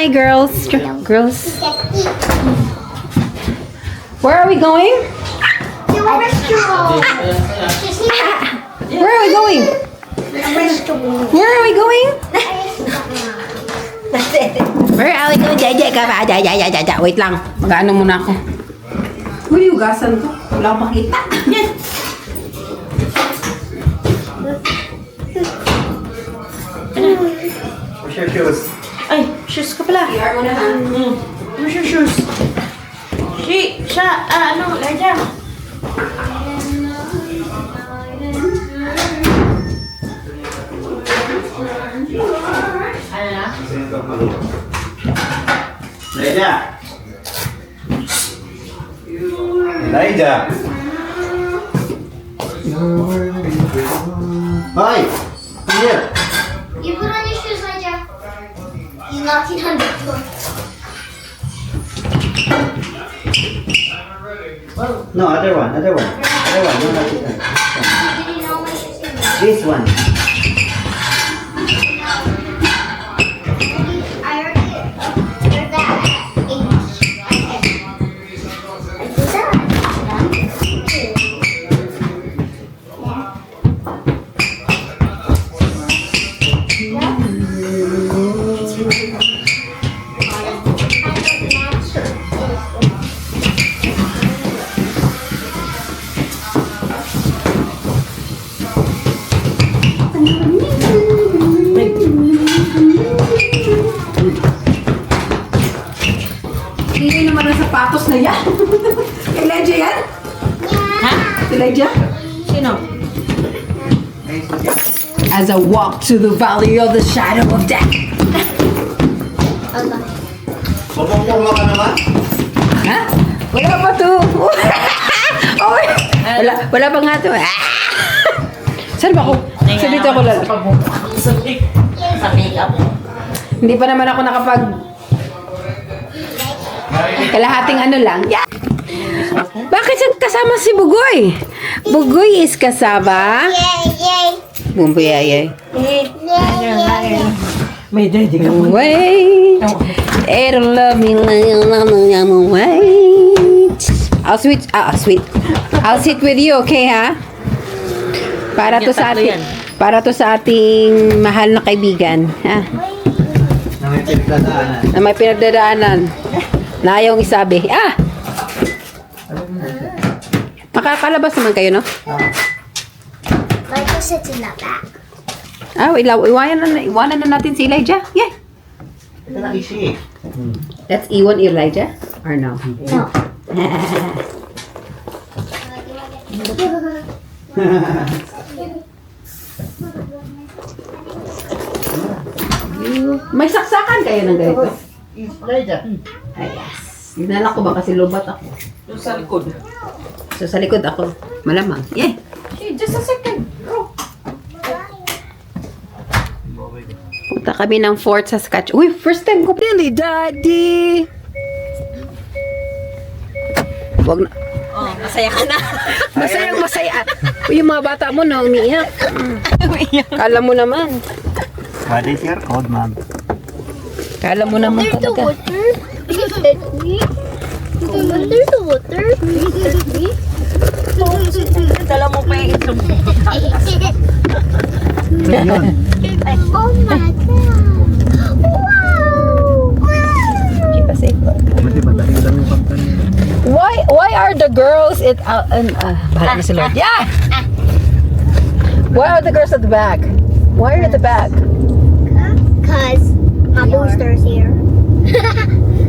Bye, girls. Girls. Where are we going? To a restaurant. Where are we going? A restaurant. Where are we going? Where are we going? Jai, jai, ka pa. Jai, jai, jai, jai, jai. Wait lang. Mag-ano muna ako. Uy, hugasan ko. Wala akong makita. Yes. Where's your shoes? Ay, shoes ka pala. PR muna ha. Where's your shoes? She, siya, ah, ano, Elijah. Ano na? Elijah! Elijah! Hi! Come here! You put on your shoes, Elijah. He's knocking on the door. No, other one, other one. Other one, no, not this one. Did you know my shoes? This one. I already heard that at 8. I did that. One, two. Yeah. Yeah. Kind of match this. Hindi naman ang sapatos na yan. Elijah yan? Ha? Elijah? Sino? As I walk to the valley of the shadow of death. Pupupurma ka naman? Ha? Wala pa to. Oh, wala, wala pa nga to. Ah! Saan ba ako? Sa dito ako lalo. Sa makeup. Hindi pa naman ako nakapag kalahating ano lang. Yeah. Bakit siya kasama si Bugoy? Bugoy is kasama. Yay, yay. Bumbuyayay. Yay, yay, yay. May daddy ka. Wait. They don't love me like I'm wait. I'll switch. Ah, sweet. I'll sit with you, okay, ha? Para to sa Tatlo ating yan. Para to sa ating mahal na kaibigan, ha? Na may pinagdadaanan. Na may pinagdadaanan. Na ayaw isabi. Ah! Makakalabas naman kayo, no? Michael sits in the back. Ah, iwanan na natin si Elijah. Yeah. Ito na isi. Let's iwan Elijah or no? No. May saksakan kayo ng ganito? Elijah. Ay, yes. Dinala ko ba kasi lobat ako. Yung sa likod. So, sa likod ako. Malamang. Yeah. Hey, just a second, bro. Punta kami ng Fort Saskatchewan. Uy, first time ko. Really, Daddy! Wag na. Oh, masaya ka na. Masayang masaya. Uy, yung mga bata mo na umiiyak. Kala mo naman. What is your code, ma'am? Kala mo naman There's the talaga. water. There's the water. Dala mo pa yung itlog. Yun. Oh my God. Wow. Keep us safe. Buti ba tayo lang yung pagkain? Why are the girls it and bahala na si Lord. Yeah. Why are the girls at the back? Why are you at the back? 'Cause my booster's here.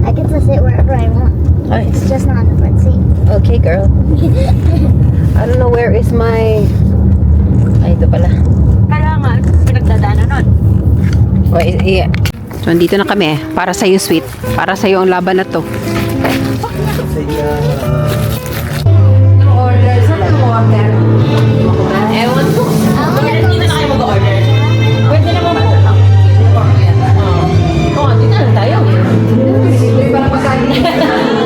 I get to sit wherever I want. Ay, It's just not in the front seat. Okay, girl. I don't know where is my. Ay, ito pala. Kaya nga, pinagdadaanan nun. Oh, yeah. So, andito na kami. Para sa'yo, sweet. Para sa'yo ang laban na to. Sige. Order sa water. Ewan ko. Dito na kayo mag-order. Pwede naman po. Oo, dito na lang tayo. Para pagkain.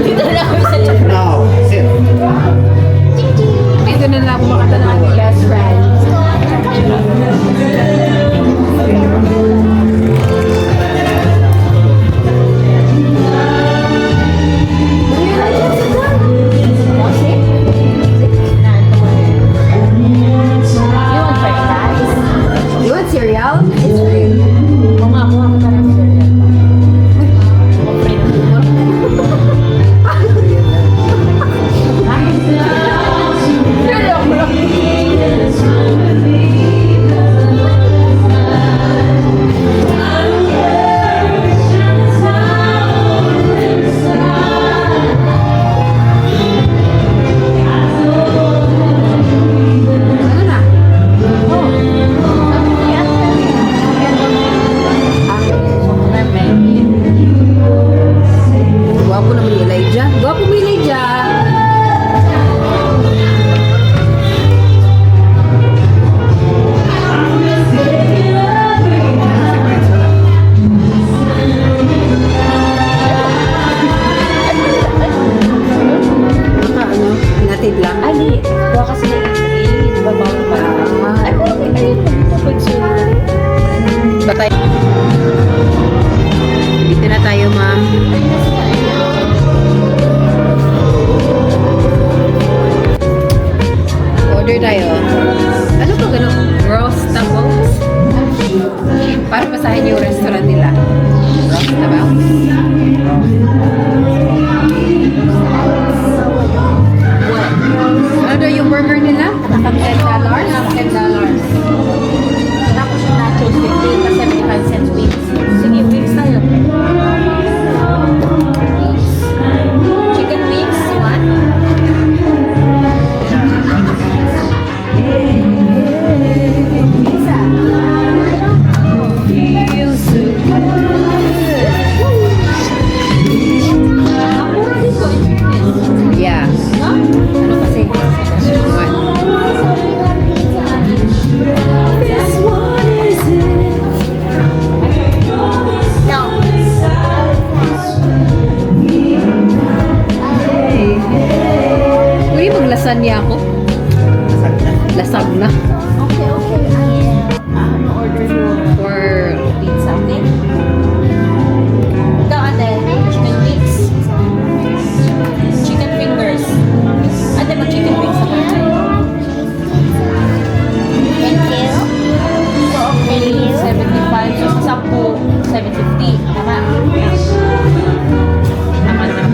Dito na lang kami sa likod. Now, sit. Dito na lang kumakanta ng ating best friend. Elijah. Si Prince wala. Baka ano, natid lang. Ali, kuha kasi na 8, di ba bago pa? Ay, pero may ayun, dito pag. Batay. Dito na tayo, ma'am. Order tayo. Ano ba ganun? Roastables? Para basahin yung restaurant nila. Roastables? Ano daw yung burger nila? $10? $10. Tapos yung nachos, 15 pa 75 cents wings. Sige, wings tayo. Wings. Chicken wings, one. Feels so good. Ang mura dito, in fairness. Yeah. No? Ano kasi? What? No. Uy, maglasanya ako. Lasag na. Lasag na. Okay. Ano order yung For pizza, okay? Ikaw, ate, chicken wings. Chicken fingers. Ate, mag-chicken wings ako tayo. Thank you. So, okay, 75. So, sa 10, 750. Tama? Tama naman.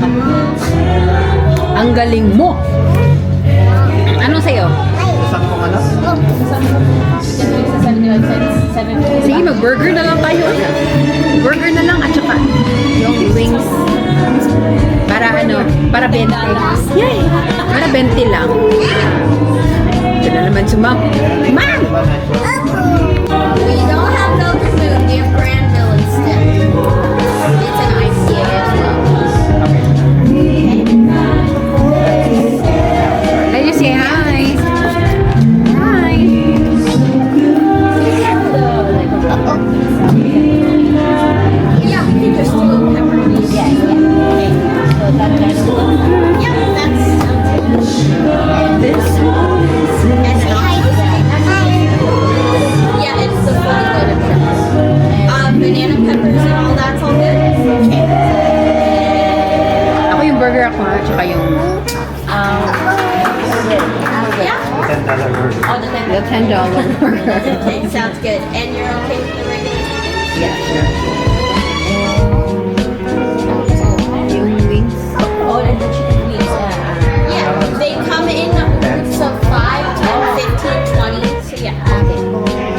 Ang galing mo. Ano sa'yo? Isang kung ano? Chicken wings sa 75 cents, 750. Sige, mag-burger na lang tayo. Burger na lang at saka yung wings. Para ano, para 20. Yay! Para 20 lang. Ito na naman si ma'am. Ma'am! Diba, nachos? We don't have Velvet Moon. We have Granville instead. It's an IPA as well. Okay. Let you say hi. Hi. Yeah, we can just do a pepperoni. Yeah. So, that kind of Yep, that's sounds good. And Say hi. Hi. Yeah, it's the fully loaded fries. Banana peppers and all that's all good. Okay. Ako yung burger ako ha, tsaka yung Yeah. $10 burger. Oh, the 10. the $10 burger. Okay, sounds good. And you're okay with the regular toppings? Yeah, sure. Yung wings. Oh, and the chicken wings. Yeah. Yeah, they come in groups of 5, 10, 15, 20. So yeah.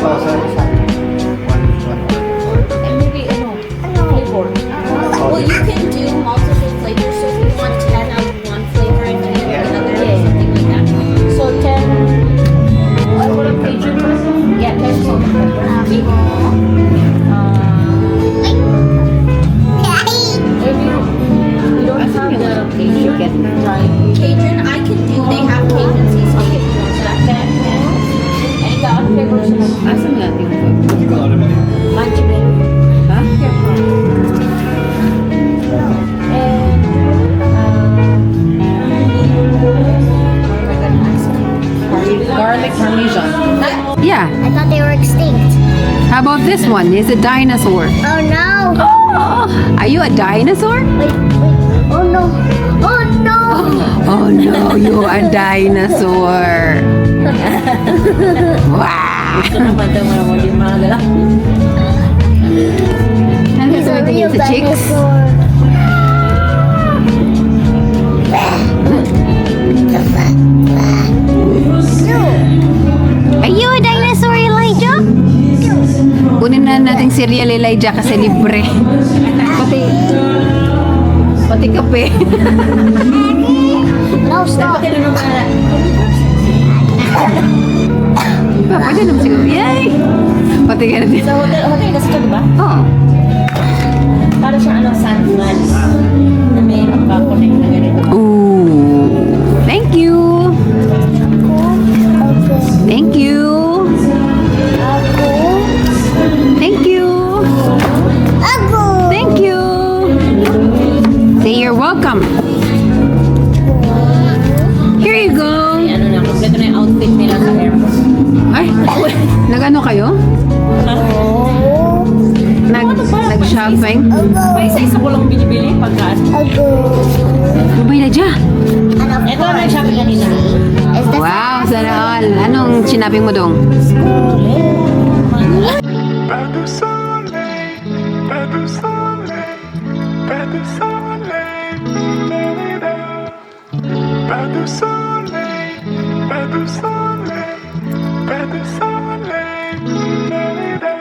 Oh, sorry, sorry. One, one, one. And maybe, ano, flavor. Well, you can do multiple flavors. So if you want 10 of one flavor and 10 of another, or something like that. So, 10, oh, walang Cajun. Yeah, 10 salt and pepper. Maybe you don't have the Cajun Chicken. dry. Cajun, I can do. They have Cajun seasoning if you want that. And ikaw, ano flavor siya? Asan nga yung Hindi ko alam yun. Manchibel. Ha? And, Garlic parmesan. Yeah. I thought they were extinct. How about this one? It's a dinosaur. Oh no! Oh, are you a dinosaur? Wait, wait. Oh no! Oh no! Oh no, you're a dinosaur. Wow. Gusto naman daw mo yung mga galaw. Ano He's a real sa chicks? dinosaur. Are you a dinosaur, Elijah? Kunin na natin cereal, Elijah, kasi libre. Pati kape. No, stop. Tinanong ka na, Diba, pwede naman siguro. Yay! Pati ka na din. sa hotel, hotel kasi ito, di ba? Oo. Para siyang ano, Sandman. Na may magpa-connect na ganito. Ooh. Nag-ano kayo? Nag-shopping? Pa isa-isa ko lang binibili pagkaan. Bubay na dyan. Ito, nag-shopping kanina. Is this Wow, sana all. Anong sinabing mo dong? Pas de soleil, pas de soleil, pas de soleil, da, da, da. Pas de soleil, pas de soleil, pas de soleil, da, da, da.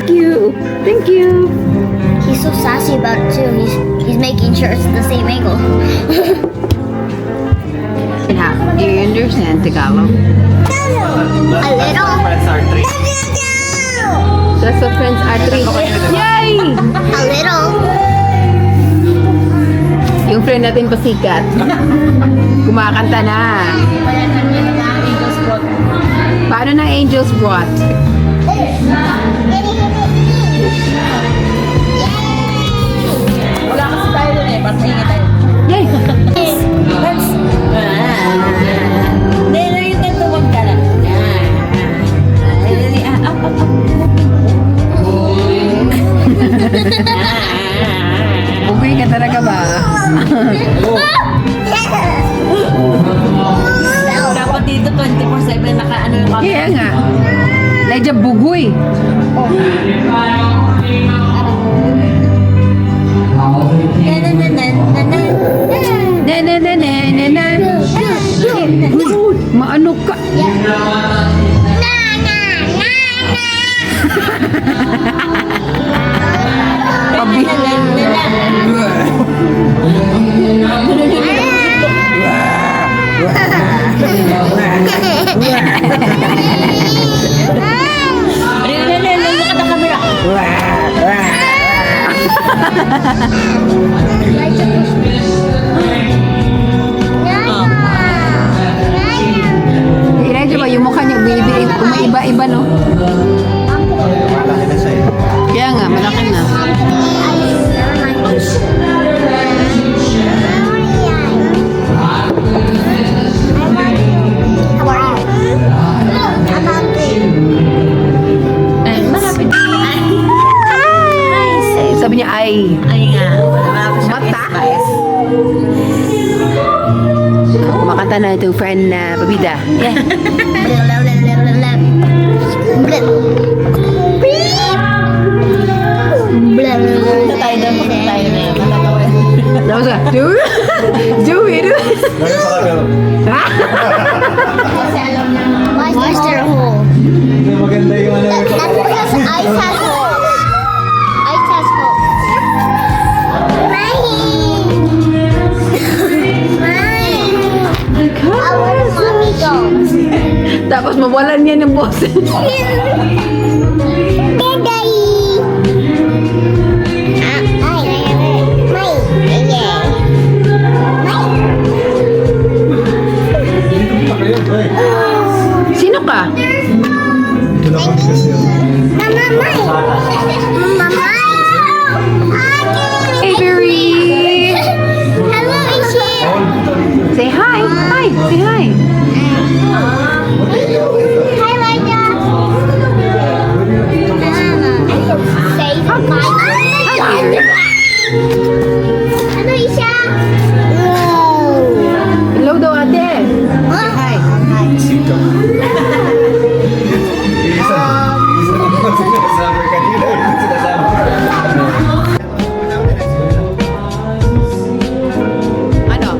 Thank you. Thank you. He's so sassy about it too. He's making sure it's the same angle. Yeah, do you understand Tagalog? A little. Friends are three. That's what friends are three. Yay! A little. Yung friend natin pasikat. Kumakanta na. Paano na Angels Brought? Wala kasi tayo dun eh. Parang maingay tayo. Yay! Let's... Hindi, na yung ganito, wag ka lang. Ah, up, up, up. Okay ka talaga ba? Dapat dito 24/7 naka ano yung camera. Kaya nga. Elijah, bugoy. Na, na, na, na, na, na. Na na na na na na. Maano ka? Na na na na. Pabi. Na, na, na, na. Na, na, na, na, look at the camera. Elijah ba, yung mukha niya, umaiba-iba, no? Malaki na siya eh. Kaya nga, malaki na. Ay, malapit. Ay, sabi niya, ay. Ay nga. Malapit siya. Mata. S ba S? Kumakanta na itong friend na pabida. Yeah. Punta tayo doon, punta tayo na yun. Matatawa. Tapos ka, do it, do it. Ganun sa kagano. Why is there a hole? Hindi maganda yung ano yung That's because ice has holes. Ice has holes. Mommy! Mommy! Where did mommy go? Tapos mawalan niya ng boses. Daddy! Ay. May. Yeah. May. Sino ka? Mama, may. Mama, Hey, Barry! Hello, Ishi. Say hi! Hi! Say hi! Hi, Liza. Mama. Say hi. Hello, Isha. Hello daw, ate! Hi. Isa. Isa naman sinasabi kanina. Yung sinasabi. Ano?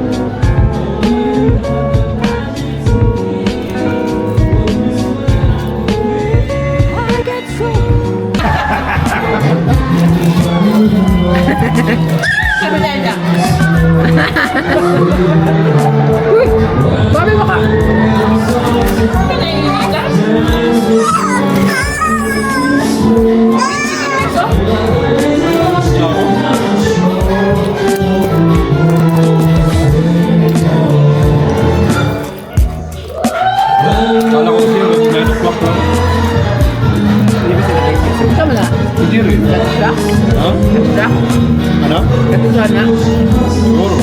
Volunteer eh. Siya? Ha? Siya? Ano? Ito sana. Siguro.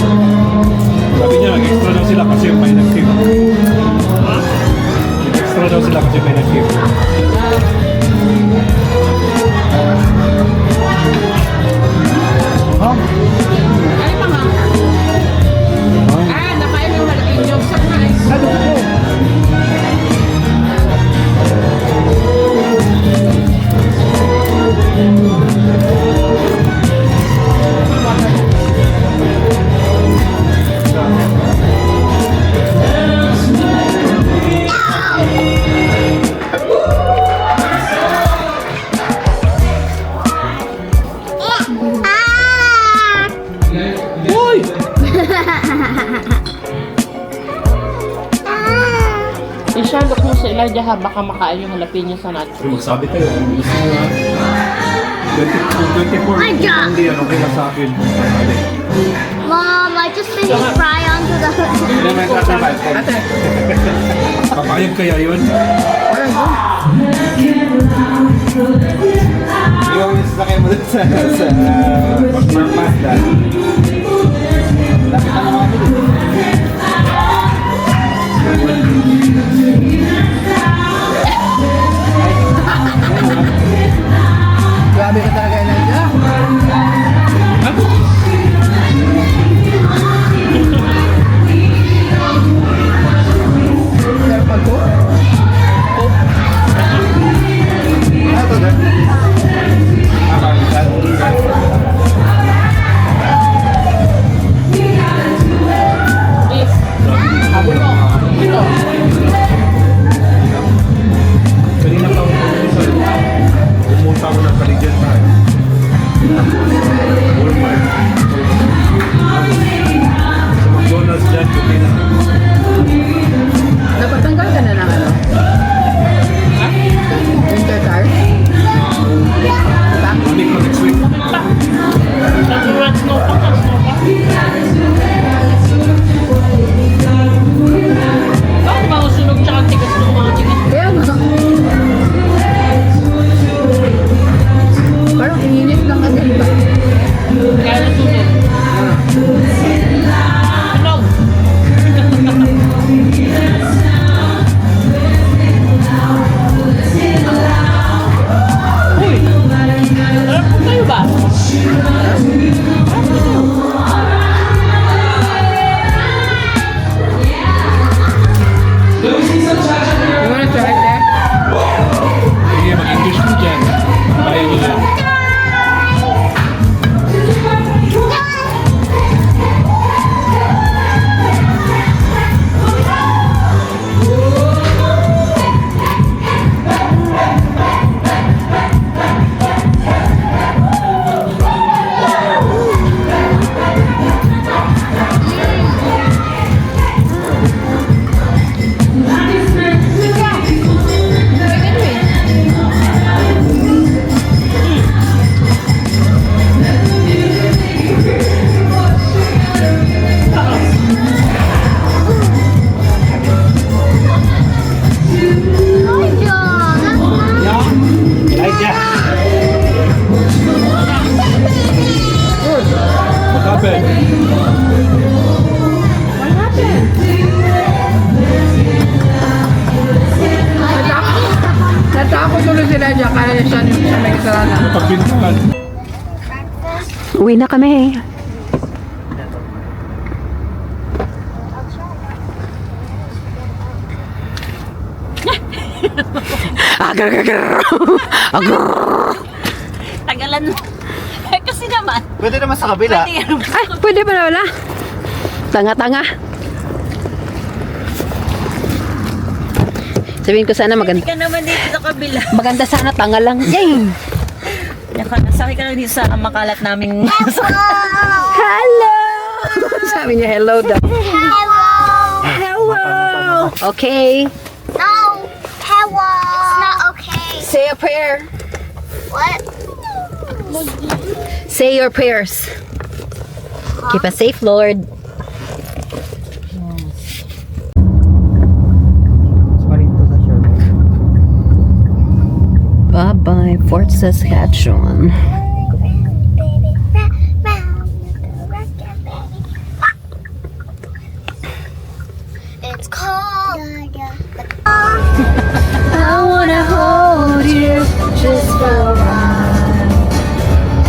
Sabi niya, nag-extra daw sila kasi may nag-tip. Nag-extra daw sila kasi may nag-tip. Ay, mga. Ah, nakain yung malaking yung sa mais. Ano po? Ah! Uy! Ah! I-sherlock mo sa Elijah ha, baka makain yung jalapeno sa nacho. Pero magsabi kayo kung gusto nyo ha. 24, Ay, hindi yan, okay lang sa akin. Mom, I just finished fry onto the. Hindi may sacrifice. Ate, Papayag kaya yun? walang go. Yung sasakyan mo dun sa Mazda. Lapit na naman kami dun. Grabe ka talaga, Elijah. Sarap mag-cook. Ano to, sir? Ah, parang- Please. Ito. Kanina pa ako sa pumunta ako ng Kaligyan tayo. Tapos, Walmart. Sa McDonald's dyan, okay na. Napatanggal ka na ng ano? Winter tire? Diba? Balik ko next week. Nag-snow pa, snow pa. Bakit ba sunog tsaka tigas ng mga tigas? Kaya nga. Parang init lang kasi ba? Kaya nasunog. Sunog! Uy! Sarap po kayo ba? Sarap po kayo. You wanna try it there? Sige, mag-English mo dyan. Kaya nyo dyan. Elijah, that's not. Elijah! What happened? What happened? Natakot tuloy si Elijah. Akala niya siya may kasalanan. Napagbintangan. Uwi na kami. Agrrrr. Agrrrr. Tagalan mo. Eh, kasi naman. Pwede naman sa kabila. Pwede yan. Ay, pwede ba na wala? Tanga-tanga. Sabihin ko sana maganda. Ka naman dito sa kabila. Maganda sana, tanga lang. Yay! Nasakay ka lang dito sa makalat naming Hello! Sabi niya, hello daw. Hello. Hello! Okay. No. Hello. It's not okay. Say a prayer. What? Say your prayers. Keep us safe, Lord. Mas maliit to sa sure. Bye-bye. in Fort Saskatchewan. Baby, round, round, rock, baby. It's called. I wanna hold you just for a while.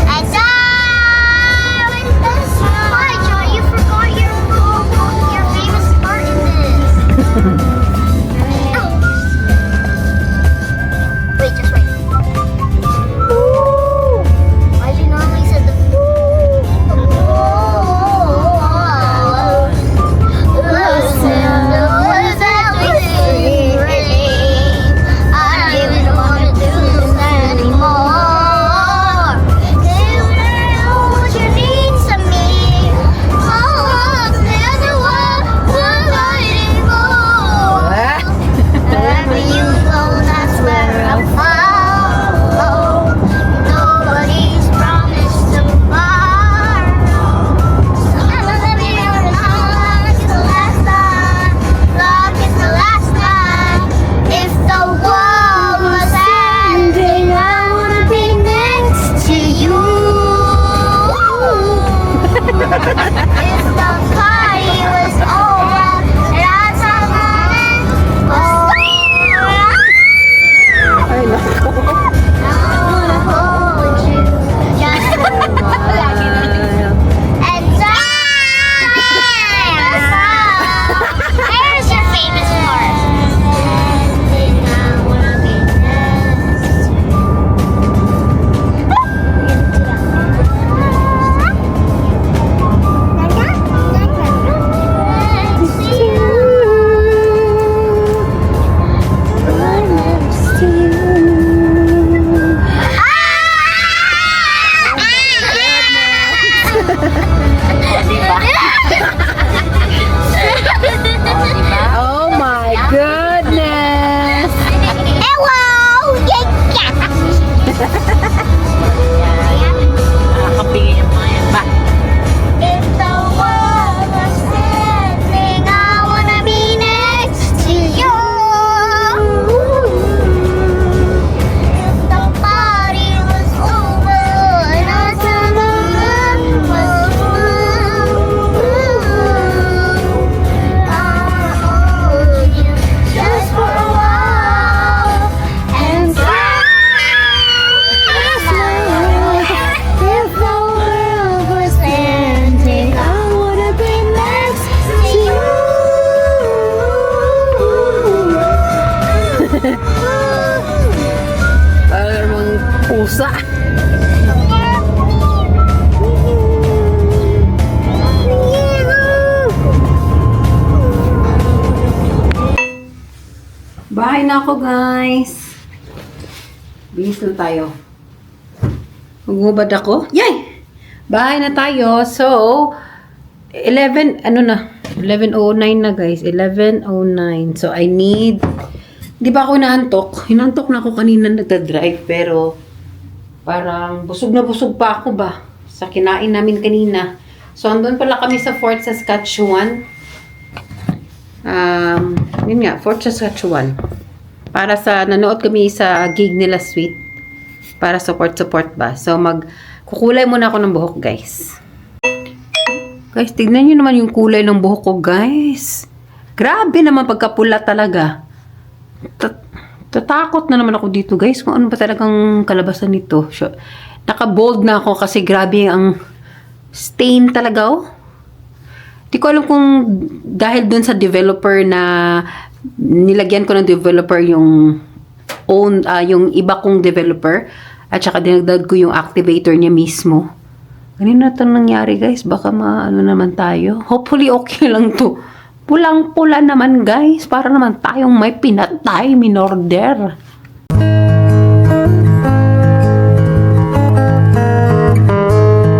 And I with the Hi, John. You forgot your famous part in this. Oh. Wait, just wait. Ooh. Why'd you normally say the ooh? Listen, that we I don't even wanna do this anymore. You know what you need to me. Oh, there's the one we're fighting for. Wherever you go, that's where I'll follow. Nobody's promised tomorrow. So I'ma let me know like it's the last time. Like it's the last time. If the world was ending, I wanna be next to you. If the party was over and I saw was Ay, nako. I wanna hold you just for a while. And there's your famous part. And I wanna be next to you. Next to you. Next to you. Diba? Diba? Oh my goodness! Hello! Yeah, Nakakabigay ang mga yan. Ba? If the world was ending, I wanna be next to you. If the party was over and our time was through, I'll hold you just for a while and smile. If the world was ending, I wanna be next to you. Parang namang pusa. Bahay na ako, guys. Bihis na tayo. Maghubad ako. Yay! Bahay na tayo. So, 11, ano na? 11:09 na, guys. 11:09. So, I need. Di ba ako inaantok? Inaantok na ako kanina nagda-drive, pero parang busog na busog pa ako ba sa kinain namin kanina. So, andun pala kami sa Fort Saskatchewan. Yun nga, Fort Saskatchewan. Para sa, nanood kami sa gig nila Sweet. Para support-support ba. So, mag, kukulay muna ako ng buhok, guys. Guys, tignan nyo naman yung kulay ng buhok ko, guys. Grabe naman pagkapula talaga. Tatakot na naman ako dito, guys, kung ano ba talagang kalabasan nito. So, naka-bold na ako kasi grabe ang stain talaga, oh. Di ko alam kung dahil dun sa developer na nilagyan ko ng developer yung own, yung iba kong developer at saka dinagdag ko yung activator niya mismo. Ganun na ito nangyari, guys. Baka maano naman tayo. Hopefully okay lang to. Pulang-pula naman, guys. Para naman tayong may pinatay, minorder.